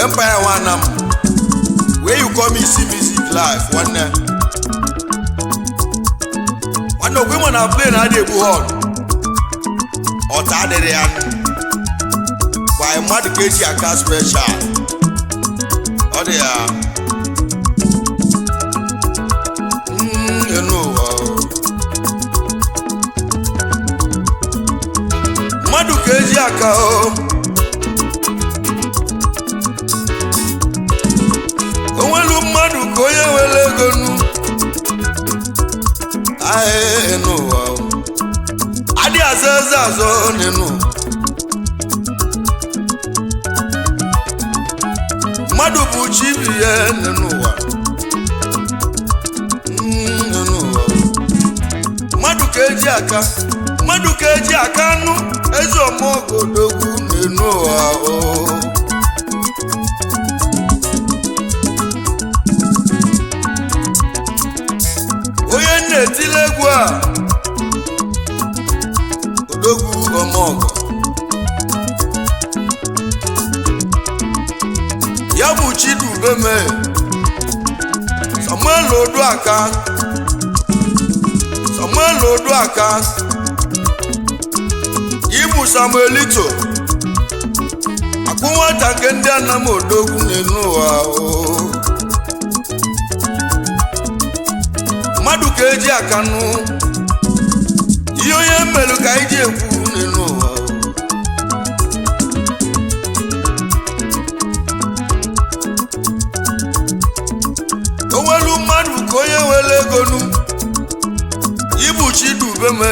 Empire Wanam, where you come see music live nwanne nwanne okwe ma na plane adị ebu hall ọta adịrị ya by mmadụ ka eji aka special ọ dị ya. Enu ụwa mmadụ ka eji aka o onwelu mmadụ ka onye nwere ego nu ahịa enu ụwa adị azọ eze azọ n'enu mmadụ bụ chi bi ya n'enu ụwa. N'enu ụwa mmadụ ka eji aka mmadụ ka eji aka nụ eze ọmọgodogwu n'enu ụwa o. Onye na-etile egwu a odogwu ọmọgọ ya bụ Chidubeme Samuel Oduaka Samuel Oduaka Ibu Samuelito akpụ nwata nke ndị anam odogwu n'enu ụwa o. Mmadụ ka eji aka nụ ihe onye mmelụ ka anyị ji ekwu n'enu ụwa o. Onwelu mmadụ ka onye nwere ego nụ Ibu Chidubeme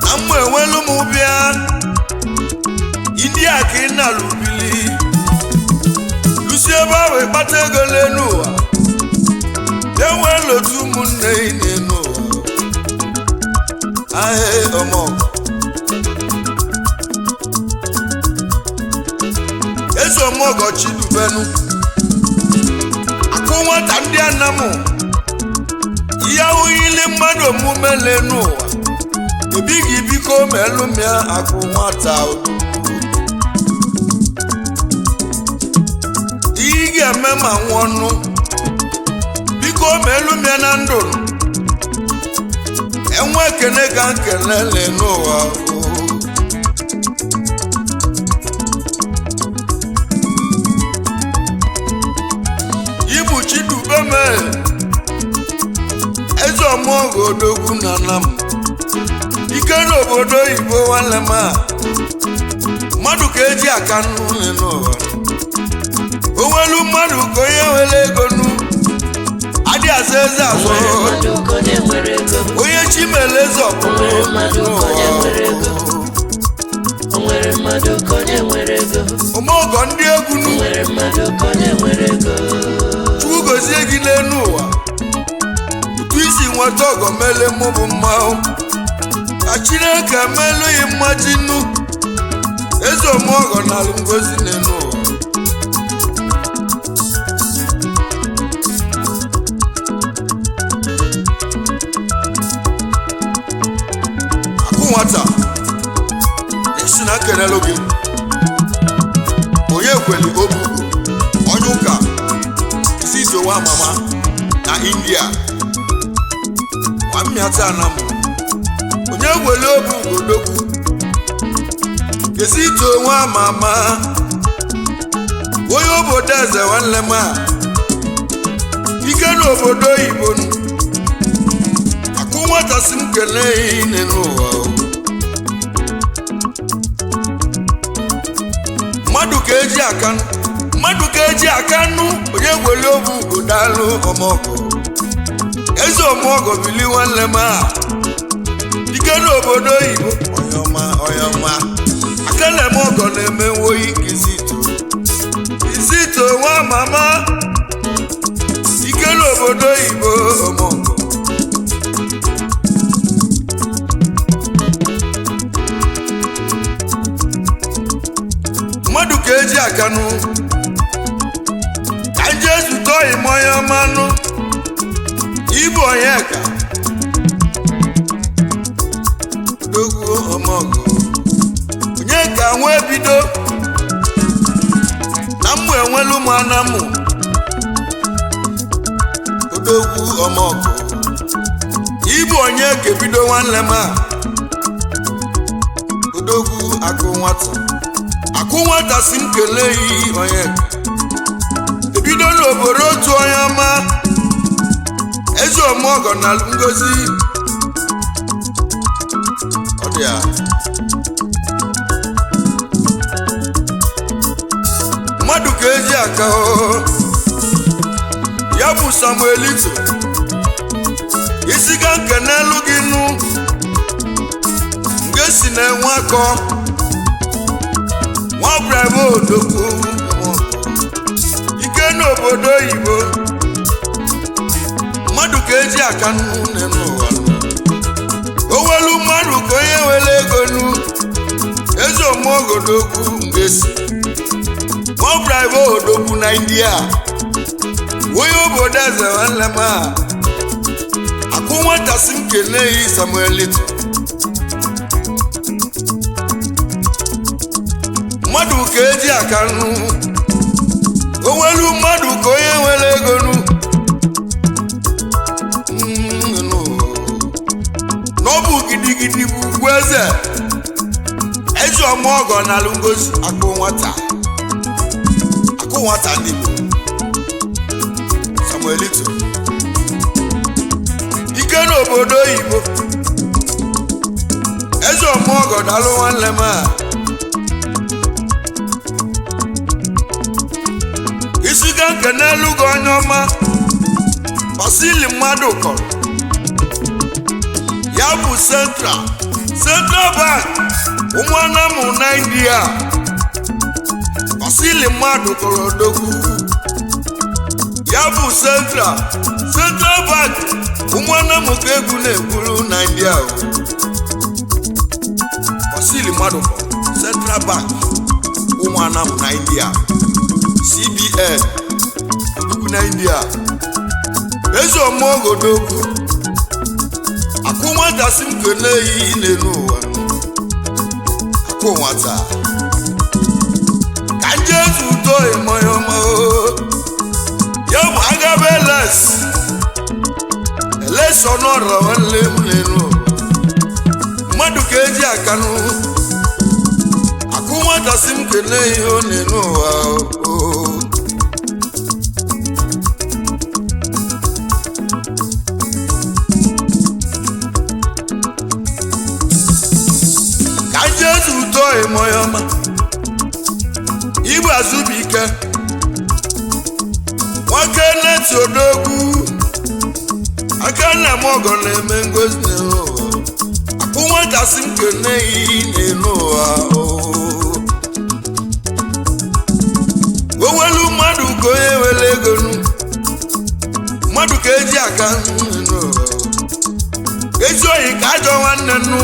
na mma enwelu m bịa India ka ị na-alụbili lusi ebe ahụ ịkpata ego n'enu ụwa enwela otu ụmụnne ị n'enu ụwa ahịa ọmọgọ eze ọmọgọ Chidubenu akụ nwata ndị anamụ ihe ahụghịle mmadụ omume n'enu ụwa ebighị biko ma elumia akụ nwata ihe ị ga-eme ma nwụọ nụ biko ma elumia na ndụ enwe ekene ka nkele n'enu ụwa. Ibu Chidubeme eze ọmọgọ odogwu na nam ike n'obodo oyibo nwanne m a mmadụ ka eji aka nụ n'ụwa onwelu mmadụ ka onye nwere ego nụ adị azọ eze azọ Onwere mmadụ ka onye nwere ego. onye chi mere eze ọbụla Onwere mmadụ ka onye nwere ego. Onwere mmadụ ka onye nwere ego. ọmọgọ ndị egwu nụ Onwere mmadụ ka onye nwere ego. Chukwu gozie gị n'elu ụwa otu isi nweta ọgọ mele mụ bụ mmanwụ ka Chineke melụghị mmaji nnu eze ọmọgọ na ngozi n'elu ụwa. Akụ nwata esi na kelelu gị onye kweli obubu onye ụka isi isowa mama na India nwammiata na mụ onye gweli obu odogwu kesi ito nwa mama onye obodo eze nwanne m a ike n'obodo oyibo nụ akụ nwata si m kelee ine n'ụwa o. Mmadụ ka eji aka mmadụ ka eji aka nụ onye gweli obu ugo daalụ ọmọgọ eze ọmọgọ bili nwanne m a ike n'obodo oyibo onye ọma onye ọma aka na-eme ọgọ na-eme nwoyi kizito izito nwa mama ike n'obodo oyibo ọmọgọ. Mmadụ ka eji aka nụ ka nje zute oyi onye ọma nụ ibu onye ka dogwu ọmọgọ onye ka nwee bido wee nwelu m anamụ odogwu ọmọgụ ịbụ onye kebido nwanne m a odogwu akụ nwata akụ nwata si m kelee yi onye ebido n'obodo otu onye ọma eze ọmọgọ na ngozi ọ dị ya mmadụ ka eji aka o. Ya bụ Samuelito isi ga nke n'elu gị nụ nge si na-enwe akọ nwa bravo odogwu ike n'obodo oyibo mmadụ ka eji aka nụ n'ụwa o welu mmadụ ka onye were ego nụ eze omuogodogwu mgbe si nwa bravo odogwu na India onye obodo eze nwanne m a akụ nwata si m kelee yi Samuelito mmadụ ka eji aka nụ o nwelu mmadụ ka onye nwere ego nụ na ọ bụ gidigidi bụ ugwu eze eze ọmụọgọ na alụ ngozi akụ nwata akụ nwata ndị Igbo Samuelito ike n'obodo oyibo eze ọmụọgọ dalụ nwanne m a isi ga nke n'elu gị onye ọma Basili mmadụ kọrọ ya bụ Central Bank ụmụanamụ na India Basili mmadụ kọrọ odogwu ya bụ Central Bank ụmụanamụ ka egwu na-egwuru na India o. Basili mmadụ kọrọ Central Bank ụmụanamụ na India CBN odogwu na India eze ọmụogodogwu akụ nwata si m kelee yi n'elu ụwa akụ nwata ka nje zuto ịmọyọmọ ya bụ agaba eles eles ọnụọrọ nwanne m n'elu ụwa mmadụ ka eji akanụ akụ nwata si m kelee ihe ọ n'elu ụwa o. Ka Jesu tọọ ịmọyọma igbe azụbụike nwoke neti odogwu aka nna m ọgọ na-eme ngozi n'elu ụwa akpụ nwata si m kene iyi n'elu ụwa o welu mmadụ ka onye were ego nu mmadụ ka eji aka nnu ezi oyi ka ajọ nwanne nnu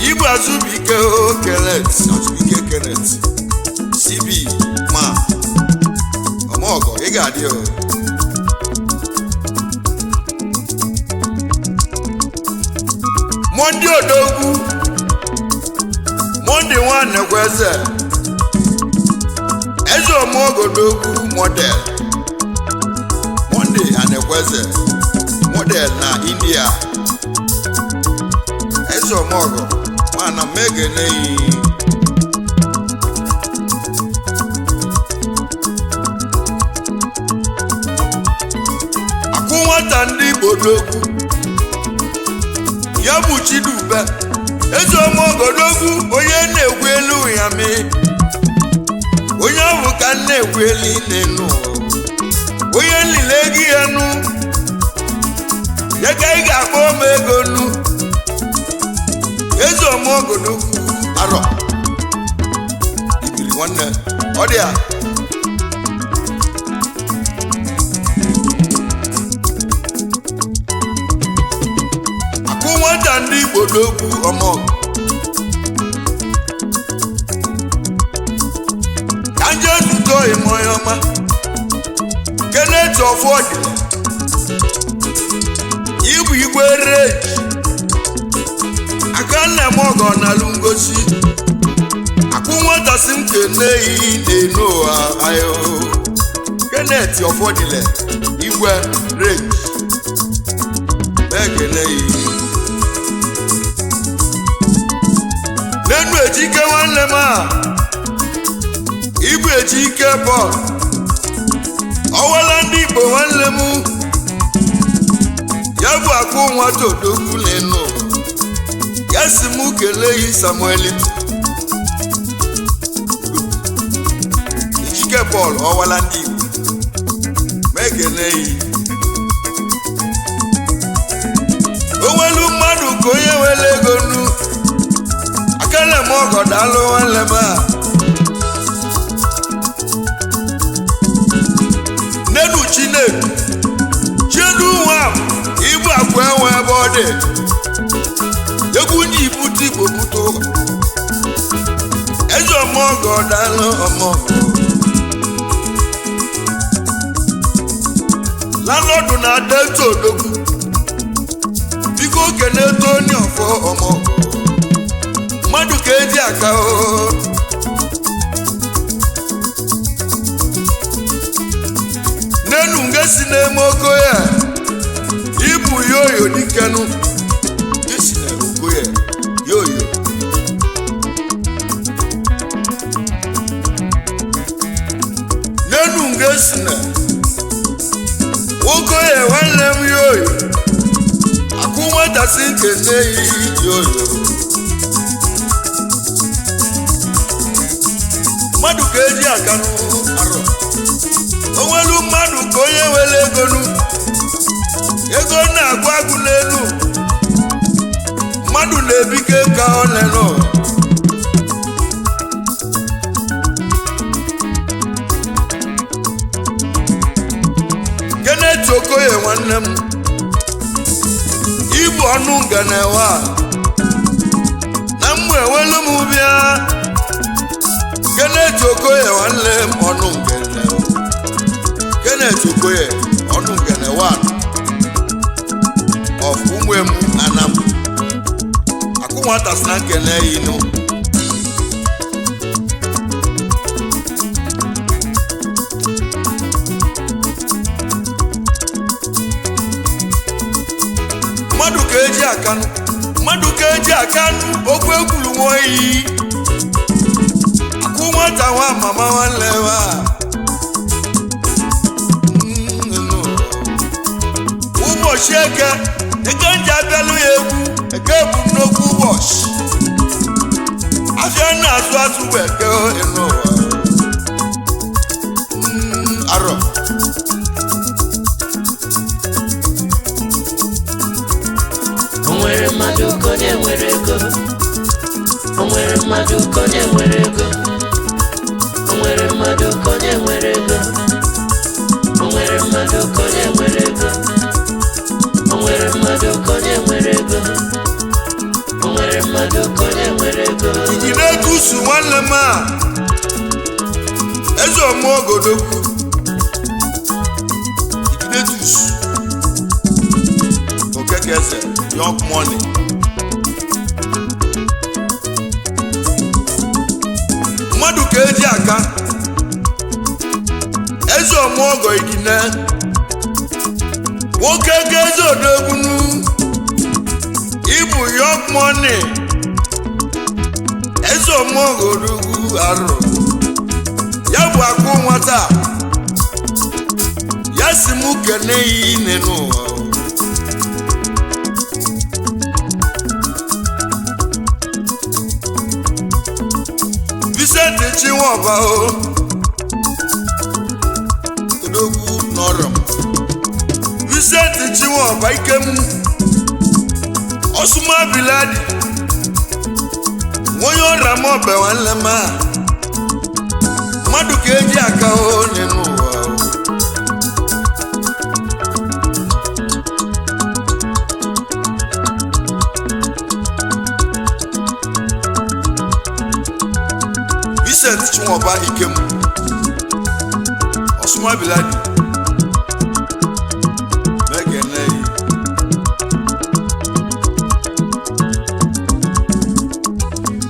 igwe azụbụike o Kenneth azụbụike Kenneth CB ma ọmọgọ ị ga-adị o Monde odogwu Monde nwanekwa eze eze ọmọgodogwu model Monde anekweze model na India eze ọmọgọ nwana megene yi akụ nwata ndị Igbo dogwu ya bụ Chidube eze ọmọgodogwu onye na-egwu elu ya mi onye ọ bụ ka m na-egwu elu nenu onye nlile ego ya nu ya ka ị ga-akpọ m ego nu eze ọmọgodogwu arọ ibiri nwanne ọ dị ya akụ nwata ndị Igbo n'okwu ọmọ ka nje zụtọ ịmọnyọma Kenneth Ọfọdịla ibu igwe reji aka nna m ọgọ n'alụ ngosi akụ nwata si m kene kene yi n'enu ụwa ayo. Kenneth Ọfọdịle Igwe Range mekene yi. N'enu Ejike nwanne m a, Igwe Ejike Paul ọwala ndị Igbo nwanne m, ya bụ akụ nwata odogwu n'enu ụwa. Ya si m kelee yi Samuel Ejike Paul ọwala ndị Igbo mekene yi. Onwelu mmadụ ka onye nwere ego nu akele m ọgọ daalụ nwanne m a. Nenu Chinedu Chiedu nwa Igbo akwa enwe ebe ọ dị egwu ndị ibute Igbo bute ụlọ eze ọmọgọ daalụ ọmọgọ landlọdụ na Delta Odogwu biko kene Tony Ọfọ ọmọgọ mmadụ ka eji aka o. Nenu nge si n'eme oko ya ibu yoyo dikenu esi na oko ya yoyo nenu nge si na oko ya nwanne m yoyo akụ nwata si nkene yi yoyo mmadụ ka eji aka nụ arọ. Onwelu mmadụ ka onye nwere ego nu ego na-agụ agụ n'elu mmadụ na-ebike ka ọ nọ. Kenneth Okoye nwanne m ibu ọnụ nganewa na mmụ ewelu m bịa. Kenneth Okoye nwanne m ọnụ ngene. Kenneth Okoye ọnụ ngene one of Umuemu Anam akụ nwata si na nkene inu. Mmadụ ka eji akanụ mmadụ ka eji akanụ okwu ekwuru nwoyi akụ nwata nwa mama nwanne wa. Ụbọchị eke eke nji abịalụ ya egwu eke bụ nnukwu ụbọchị afịa na-azụ azụ bụ eke enu ụwa. Arọ O nwere mmadụ ka onye nwere ego. O nwere mmadụ ka onye nwere ego. O nwere mmadụ ka onye nwere ego. O nwere mmadụ ka onye nwere ego. O nwere mmadụ ka onye nwere ego. O nwere mmadụ ka onye nwere ego. Jide kusu nwanne m a eze ọmụogodogwu Iginetus Okeke eze young money mmadụ ka eji aka eze ọmụọgọ Igine nwoke ka eze odogbunu ịbụ young money eze ọmụọgọ odogwu arụ ya bụ akụ nwata ya si mụ kene ya ine n'ụwa. Vincent Chinwọba o odogwu nọrọ m. Vincent Chinwọba ikem Osuma Biladi onye ọrịa m ọbẹ nwanne m a mmadụ ka eji aka onye n'ụwa o. Vincent Chinwọba Ikem Osuma Biladi mekene yi.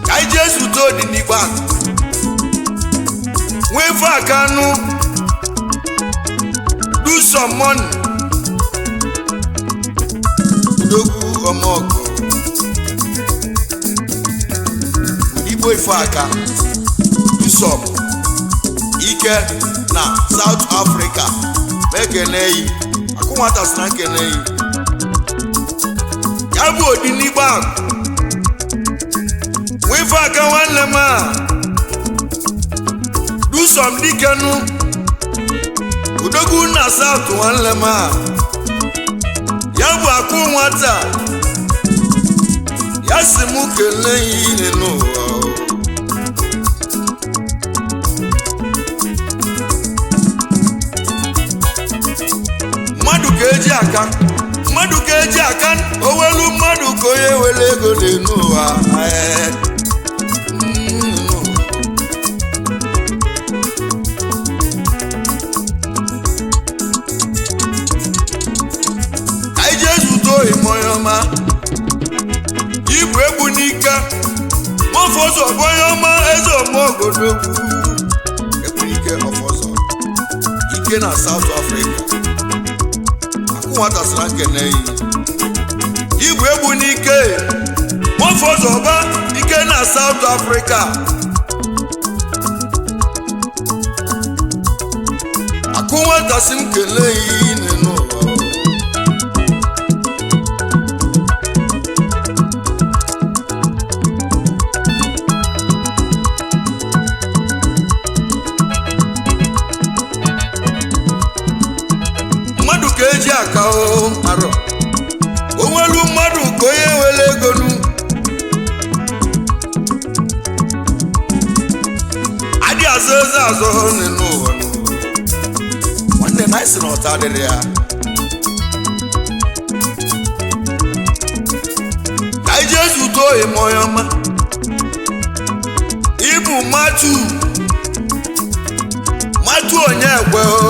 Ka anyị jee zute Odinigbo akụ Nwefe akanụ do some money. Odogwu ọmọgọ Igbo ife aka do some ike na South Africa. Mekene yi akụ nwata si na nkene yi ya bụ odi n'igbe akụ. Nwefe aka nwanne m a do some dikenu. Odogwu na South nwanne m a ya bụ akụ nwata ya si mụ kelee ya ile n'ụwa. Mmadụ ka eji aka, mmadụ ka eji aka owelu, mmadụ ka onye were ego n'elu ụwa. Ee. Anyị jee zute oyimoya ọma ibu egbu n'ike mọfọzọ bụ onye ọma eze ọmọgodogwu egbu n'ike ọfọzọ ike na South Africa. Akụ nwata sara nkene yi ibu egbu n'ike mọfọzọ ọba ike na South Africa. Akụ nwata si m kelee yi n'ụwa. Mmadụ ka eji aka o arọ onwelu, mmadụ ka onye were ego nu adị azụ eze azụ n'ụwa nụ. Nwanne na anyị sị na ọta adịrị ya ka anyị jee zute oyi ma onye ọma ịbụ matu matu onye ekwe o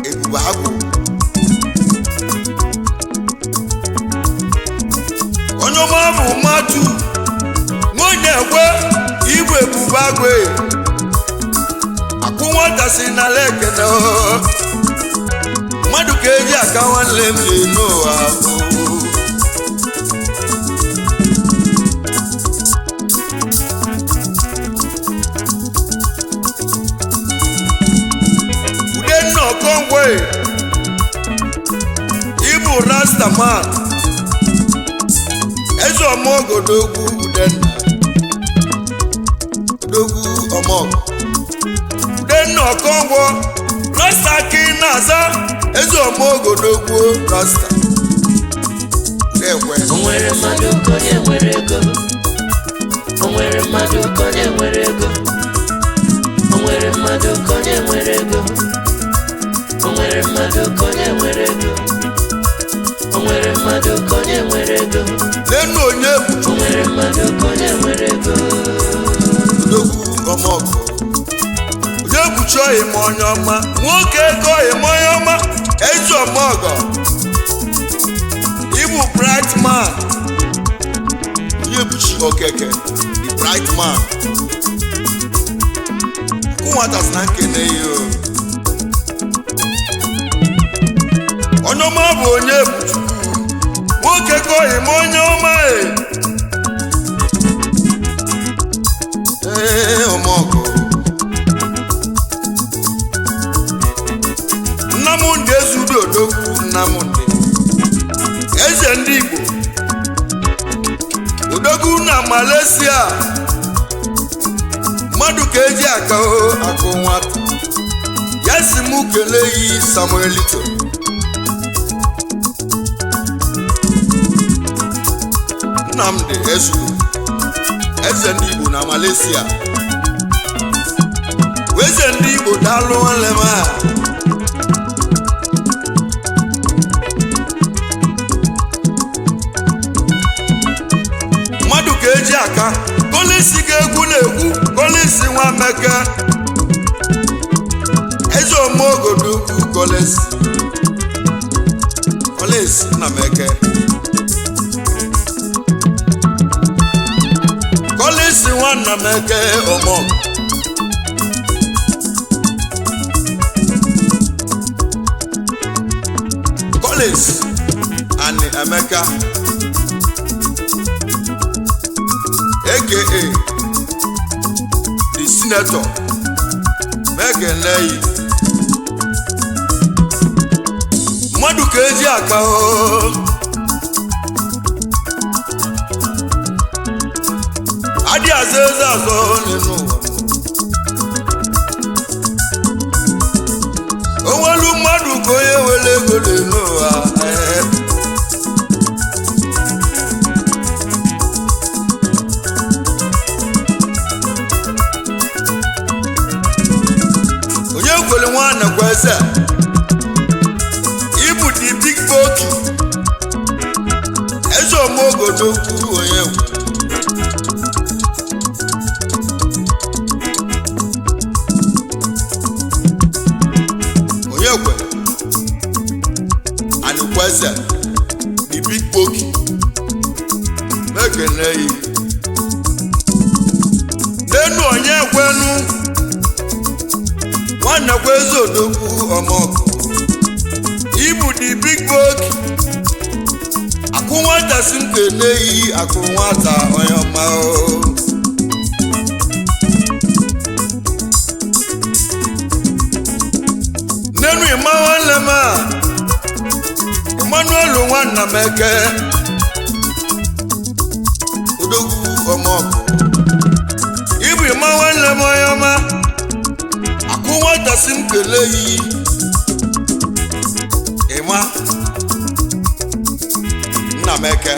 ebube agwụ onye ọma bụ matu nwonye ekwe igwe ebube agwụ e. Akụ nwata si n'ala ekene o. Mmadụ ka eji aka nwanne m na-enu ụwa o. Udenna Okonkwo ịbụ rastaman eze ọmọgodogwu. Udenna odogwu ọmọgọ Udenna Okonkwo rasta ka ị na-aza eze ọmọgodogwu rasta na-ekwe. O nwere mmadụ ka onye nwere ego. O nwere mmadụ ka onye nwere ego. O nwere mmadụ ka onye nwere ego. O nwere mmadụ ka onye nwere ego. O nwere mmadụ ka onye nwere ego. N'enu onye bụ O nwere mmadụ ka onye nwere ego. Odogwu ọmọgọ onye bụchi ọyịm onye ọma nwoke ego ọyịm onye ọma ezi ọmọgọ ịbụ bright man onye bụchi okeke the bright man kụ nwata sị na nkene ya o. Onye ọma bụ onye bụ Chukwu nwoke ka ọyịm onye ọma e. Ee, ọmọgọ Nnamdị Ezudo Odogwu Nnamdị eze ndị Igbo Odogwu na Malaysia mmadụ ka eji aka o akụ nwata ya si mụ kelee yi Samuelito Nnamdị Ezudo eze ndị Igbo na Malaysia eze ndị Igbo daalụ nwanne m a. Mmadụ ka eji aka kolisi ga-egwu na-egwu kolisi nwa meke eze omeogodo ukwu kolisi kolisi Nnameke kolisi nwa Nnameke ọmọgọ. Charles and Emeka aka the Senator Mekeneyi. Mmadụ ka eji aka o adị azọ eze azọ n'elu ụwa. Onwelu mmadụ ka onye were ego n'elu ụwa. Ee. Onye kwere nwanne kwa eze ịbụ the big boki eze omeogodokwu onye nwe. Onye kwere Anikweze the big boki mekeneyi n'enu onye kwenu nwanne kwa eze odogwu ọmọkụ ibu the big boki akụ nwata si m keneyi akụ nwata onye ọma o. Nínú ìmọ̀ nwanne m a Emmanuel nwanna m eke odogwu ọmọkụ ibu ịma nwanne m onye ọma akụ nwata si m kelee yi ịma nna m eke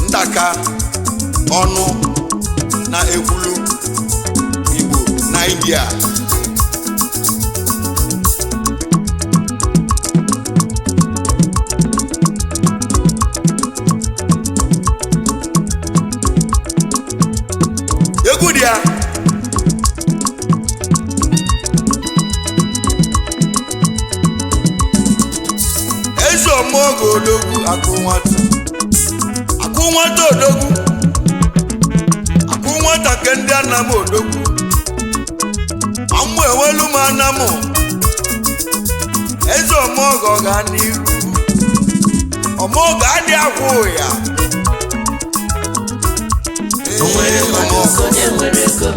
ndaka ọnụ na ekwulu Igbo na India. Egwu dị ya. Eze ọmụọgọ odogwu akụ nwata akụ nwata odogwu akụ nwata ke ndị anam odogwu amụ ewelu m anamụ. Eze ọmụọgọ ga n'iru ọmụọgọ adị akwụ ya. O nwere mmadụ ka onye nwere ego.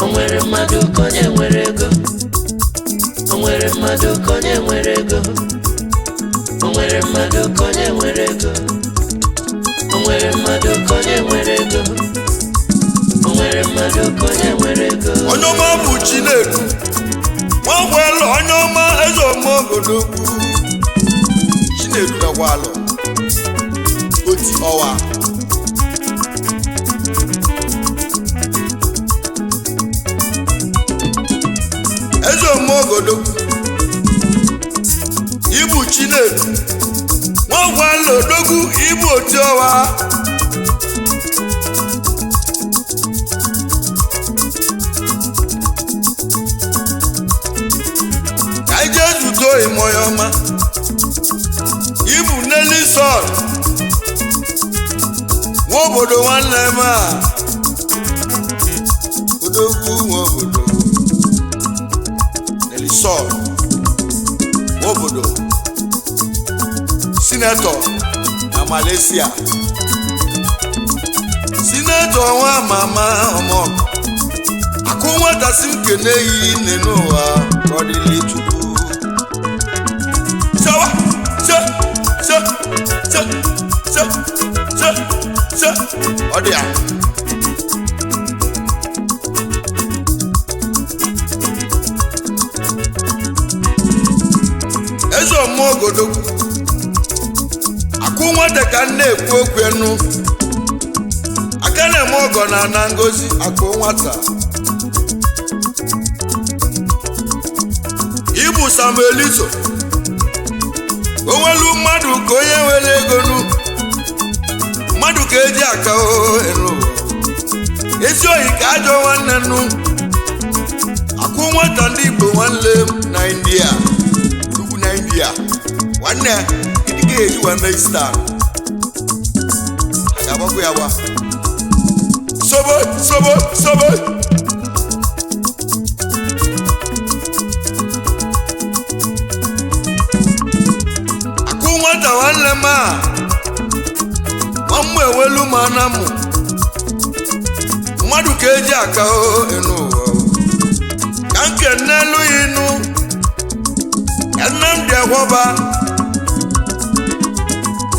O nwere mmadụ ka onye nwere ego. O nwere mmadụ ka onye nwere ego. O nwere mmadụ ka onye nwere ego. O nwere mmadụ ka onye nwere ego. O nwere mmadụ ka onye nwere ego. Onye ọma bụ Chinedu nwagwalụ onye ọma eze ọmụogodogwu Chinedu gagwalụ oti ọwa eze ọmụogodogwu ibu Chinedu nwagwalụ odogwu ibu oti ọwa. Ka anyị jee zute ịmụya ọma ibu Nelson nwa obodo nwanne m a odogwu nwa obodo Nelson nwa obodo sinetọ na Malaysia, sinetọ nwa mama ọmọkụ akụ nwata si m kene yi nne n'ụwa ka ọ dịlị Chukwu. Sawa se se se se se se ọ dị ya. Eze ọmụogodogwu akụ nwata ka m na-ekwu okwu enu aka na-eme ọgọ na ana ngozi akụ nwata ibu Samuelito onwelu mmadụ ka onye nwere ego nu mmadụ ka eji aka elu ezi oyi ka ajọ nwanne nu akụ nwata ndị Igbo nwanne m na India ugwu na India nwanne ịdịka eji wee mee star ga-agbakwu ya gba sobo sobo sobo. Nwata nwanne m a nwa ewelu m anamụ mmadụ ka eji aka o enu ụwa ka nke n'elu inu Nnamdi Agwọba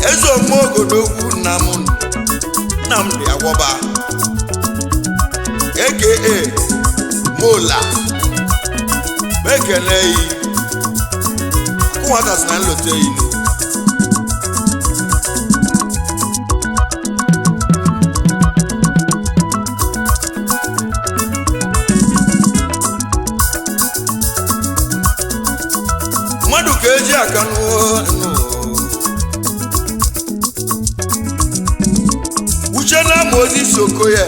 eze omeogodogwu Nnamdi Agwọba aka Mola ekele yi akụ nwata si na nlote inu. Mmadụ ka eji aka n'ụwa. Uche na Moses Okoye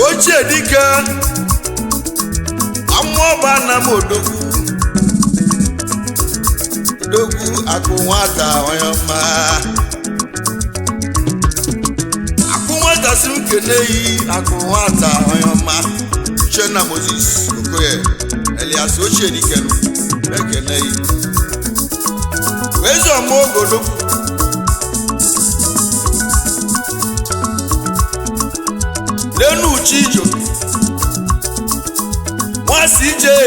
ochie dike amụọba na m odogwu odogwu akụ nwata onye ọma akụ nwata si m kene yi akụ nwata onye ọma. Uche na Moses Okoye Elias ochie dike ekene yi eze ọma ogodogwu. Lẹ́nu Chijo wọ́n sì jẹ́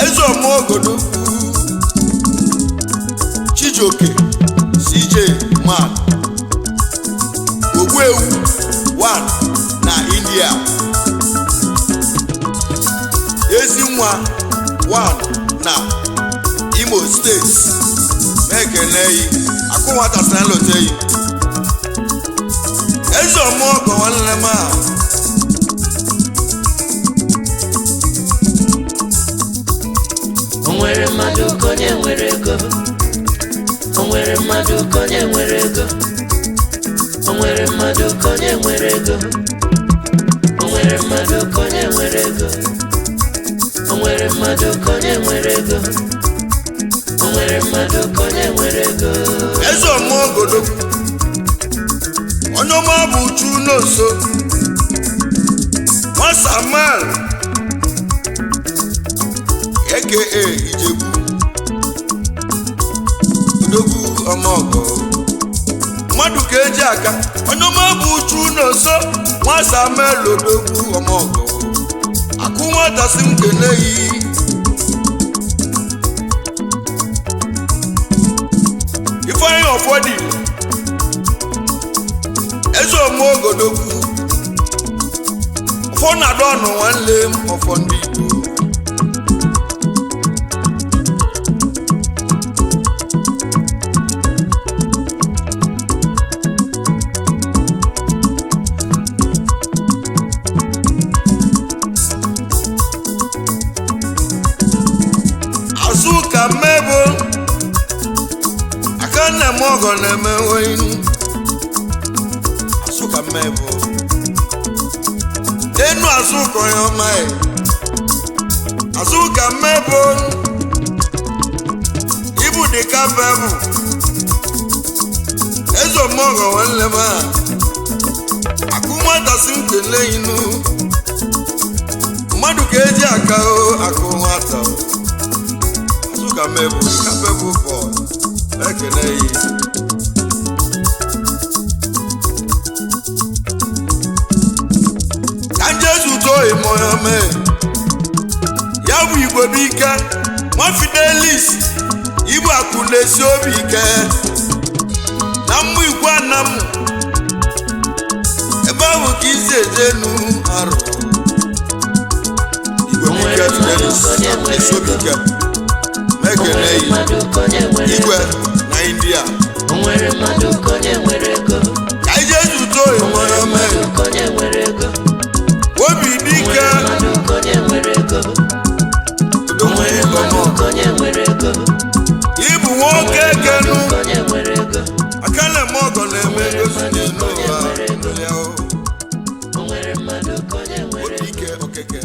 eze ọmọ ogodogwu Chijioke CJ man Ogbuewu 1 na India Ezinwa 1 na Imo State mekene yi akụ nwata si na nlote yi eze ọmụ ọgọ nwanne m a. O nwere mmadụ ka onye nwere ego. O nwere mmadụ ka onye nwere ego. O nwere mmadụ ka onye nwere ego. O nwere mmadụ ka onye nwere ego. O nwere mmadụ ka onye nwere ego. O nwere mmadụ ka onye nwere ego. Eze ọmụ ogodogwu onye ọma bụ uchu n'oso nwa Samuel aka Ijegwu odogwu ọmọgọ mmadụ ka eji aka onye ọma bụ uchu n'oso nwa Samuel odogwu ọmọgọ akụ nwata si m kene yi Ifeanyi Ọfọdị eze ọmụ ogodogwu ọfọ na-adọ ọnụ nwanne m ọfọ ndị Igbo. Azụka mmebo aka nna m ọgọ na-eme nweinu Azụka mmebo enu azụka onye ọma ya Azụka mmebo ibu dịka mbebụ eze ọmọgọ nwanne m a akụ nwata si m kele inu mmadụ ka eji aka o akụ nwata o. Azụka mmebo dịka mbebụ bọọlụ ekele yi. Ka Jesu too ịmọya mee ya bụ igwe bụ ike nwa Fidelis igbu akụ na-esi obi ike na mmụ igwe anamụ ebe ahụ ka isi eje enu arụ igwe bụ ike Fidelis akụ na-esi obi ike O mekene nwere yi mmadụ ka onye nwere igwe ego. na India. O nwere mmadụ ka onye nwere ego. Ka Jesu too O nwere ịmọya mee mmadụ ka onye nwere ego. obi O dike nwere mmadụ ka onye nwere ego. O nwere mmadụ ka onye nwere ego. ịbụ nwoke kenu Ka onye nwere ego. aka na-eme ọgọ na-eme ngosi n'elu ụwa. O nwere mmadụ ka onye nwere Obi ego. ike okeke.